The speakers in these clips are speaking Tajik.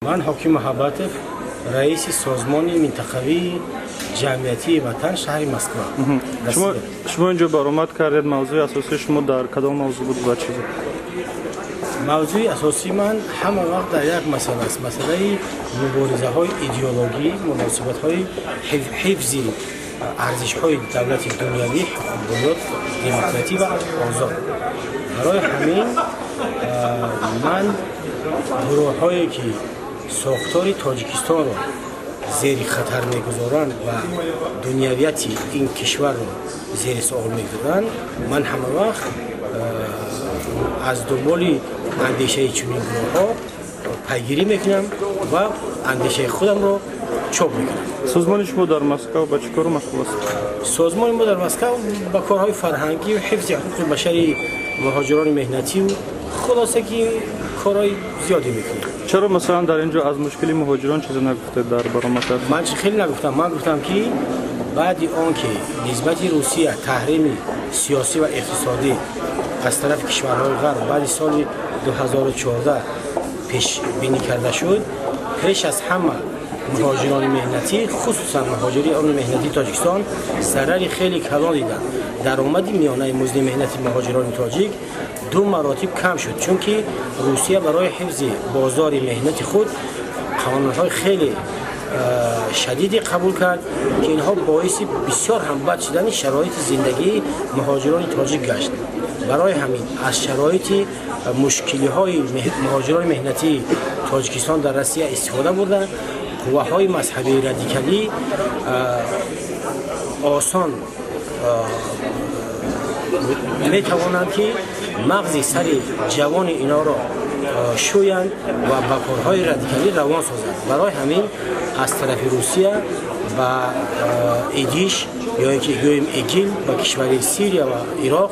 Ман Ҳоким Муҳаббатов, раиси созмони минтақавии ҷамъиятии «Ватан», шаҳри Москва. Шумо инҷо баромад кардед. Мавзӯи асосии шумо дар кадом мавзӯъ буд ва чӣ буд? Мавзӯи асосии ман ҳама вақт дар як масъала аст: масъалаи муборизаҳои идеологӣ, муносибатҳои ҳифзи арзишҳои давлати дунявӣ, ҳуқуқбунёд, демократӣ ва озод. Барои ҳамин ман гурӯҳҳое, ки сохтори Тоҷикистонро зери хатар мегузоранд ва дунявияти ин кишварро зери суол мегузоранд, ман ҳама вақт аз дунболи андешаи чунин гурӯҳҳо пайгирӣ мекунам ва андешаи худамро чоп мекунам. Созмони шумо дар Москав ба чӣ кору машғул аст? Созмони мо дар Москав ба корҳои фарҳангӣ, ҳифзи ҳуқуқи башари муҳоҷирони меҳнатию хулоса ки корҳои зиёде мекунем. Чаро, масалан, дар ин ҷо аз мушкили муҳоҷирон чизе нагуфтед дар баромадат? Ман чи хеле нагуфтам. Ман гуфтам, ки баъди он ки нисбати Русия таҳрими сиёсӣ ва иқтисодӣ аз тарафи кишварҳои Ғарб баъди соли 2014 пешбинӣ карда шуд, пеш аз ҳама муҳоҷирони меҳнатӣ, хусусан муҳоҷирони меҳнатии Тоҷикистон зарари хеле калон диданд. Даромади миёнаи музди меҳнати муҳоҷирони тоҷик ду маротиб кам шуд, чунки Русия барои ҳифзи бозори меҳнати худ қонунҳои хеле шадиде қабул кард, ки инҳо боиси бисёр ҳам бад шудани шароити зиндагии муҳоҷирони тоҷик гашт. Барои ҳамин аз шароити мушкилиҳои муҳоҷирони меҳнатии Тоҷикистон дар Россия истифода бурда, қувваҳои мазҳабии радикалӣ осон метавонанд, ки мағзи сари ҷавони инҳоро шӯянд ва ба корҳои радикалӣ равон созанд. Барои ҳамин аз тарафи Русия ба ИДИШ ё ин ки гӯем ИГИЛ, ба кишвари Сирия ва Ироқ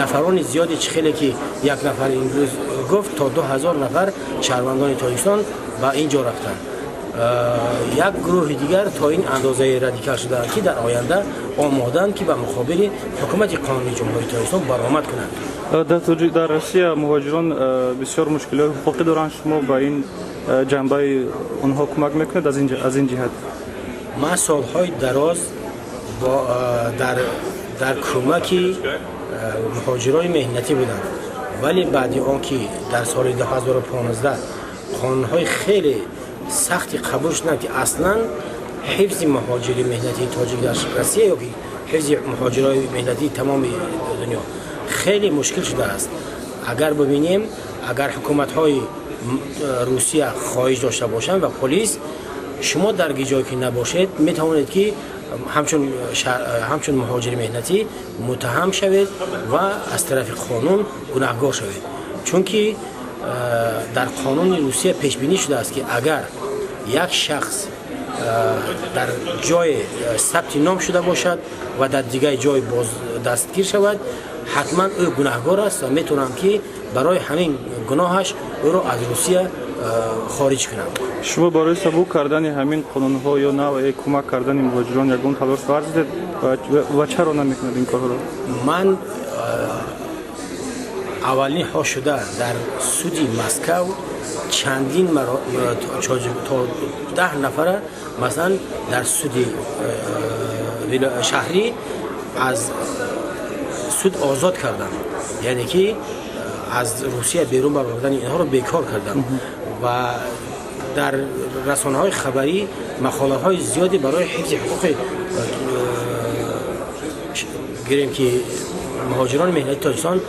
нафарони зиёде, чӣ хеле ки як нафар имрӯз гуфт, то 2000 нафар шаҳрвандони Тоҷикистон ба ин ҷо рафтанд. Як гурӯҳи дигар то ин андозаи радикал шудаанд, ки дар оянда омодаанд, ки ба муқобили ҳукумати қонунии Ҷумҳурии Тоҷикистон баромад кунанд. Дар Россия муҳоҷирон бисёр мушкилиҳои ҳуқуқӣ доранд. Шумо ба ин ҷанбаи онҳо кӯмак мекунед аз ин ҷиҳат? Ман солҳои дароз дар кӯмаки муҳоҷирони меҳнатӣ будам, вале баъди он ки дар соли 2015 қонунҳои хеле сахти қабул шуданд, ки аслан ҳифзи муҳоҷири меҳнатии тоҷик дар Россия ё ки ҳифзи муҳоҷирои меҳнатии тамоми дунё хеле мушкил шудааст. Агар бибинем, агар ҳукуматҳои Русия хоҳиш дошта бошанд ва полис, шумо дар ҷое ки набошед, метавонед, ки ҳамчун муҳоҷири меҳнатӣ муттаҳам шавед ва аз тарафи қонун гунаҳгор шавед, чунки дар қонуни Русия пешбинӣ шудааст, ки агар як шахс дар ҷое сабти ном шуда бошад ва дар дигар ҷой боз дастгир шавад, ҳатман ӯ гунаҳгор аст ва метавонанд, ки барои ҳамин гуноҳаш ӯро аз Русия хориҷ кунанд. Шумо барои сабук кардани ҳамин қонунҳо ё навъе кӯмак кардани муҳоҷирон ягон талош варзидед ва чаро намекунед ин корро? Ман аввалинҳо шуда дар суди Москав чандин то 10 нафара, масалан, дар суди шаҳрӣ аз суд озод кардам, яъне ки аз Русия берун баровардани инҳоро бекор кардам ва дар расонаҳои хабарӣ мақолаҳои зиёде барои ҳифзи ҳуқуқи, гирем ки, муҳоҷирони меҳнати Тоҷикистон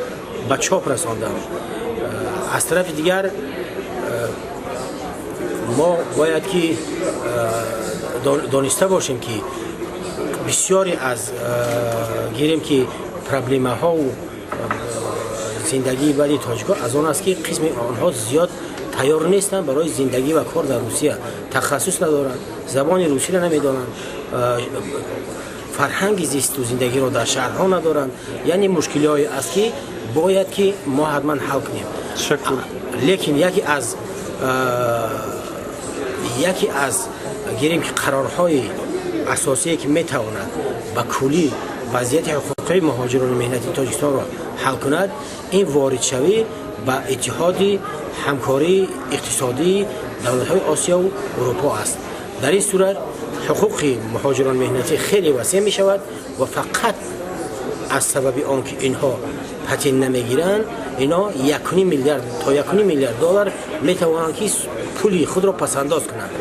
ба чоп расондам. Аз тарафи дигар мо бояд ки дониста бошем, ки бисёре аз, гирем ки, проблемаҳову зиндагии баъди тоҷикҳо аз он аст, ки қисми онҳо зиёд тайёр нестанд барои зиндагӣ ва кор дар Русия, тахассус надоранд, забони русиро намедонанд, фарҳанги зисту зиндагиро дар шаҳрҳо надоранд. Яъне мушкилиҳое аст, ки бояд ки мо ҳатман ҳал кунем. Лекин яке аз, гирем ки, қарорҳои асосие, ки метавонад ба куллӣ вазъияти ҳуқуқии муҳоҷирони меҳнатии Тоҷикистонро ҳал кунад, ин воридшавӣ Ба Иттиҳоди ҳамкории иқтисодии давлатҳои Осиёву Аврупо аст. Дар ин сурат ҳуқуқи муҳоҷирон меҳнатӣ хеле васеъ мешавад ва фақат аз сабаби он ки инҳо патент намегиранд, инҳо 1,5 миллиард то 1,5 миллиард доллар метавонанд, ки пули худро пасандоз кунанд.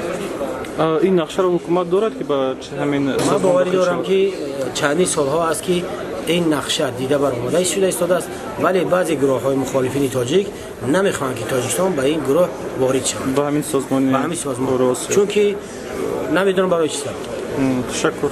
Ин нақшаро ҳукумат дорад, ки ба ҳамин Ман боварӣ дорам, ки чандин солҳо аст, ки ин нақша дида баромада шуда истодааст, вале баъзе гурӯҳҳои мухолифини тоҷик намехоҳанд, ки Тоҷикистон ба ин гурӯҳ ворид шавад. Ба ҳамин созмони Ба ҳамин созмон, чунки намедонам барои чӣ сабаб. Ташаккур.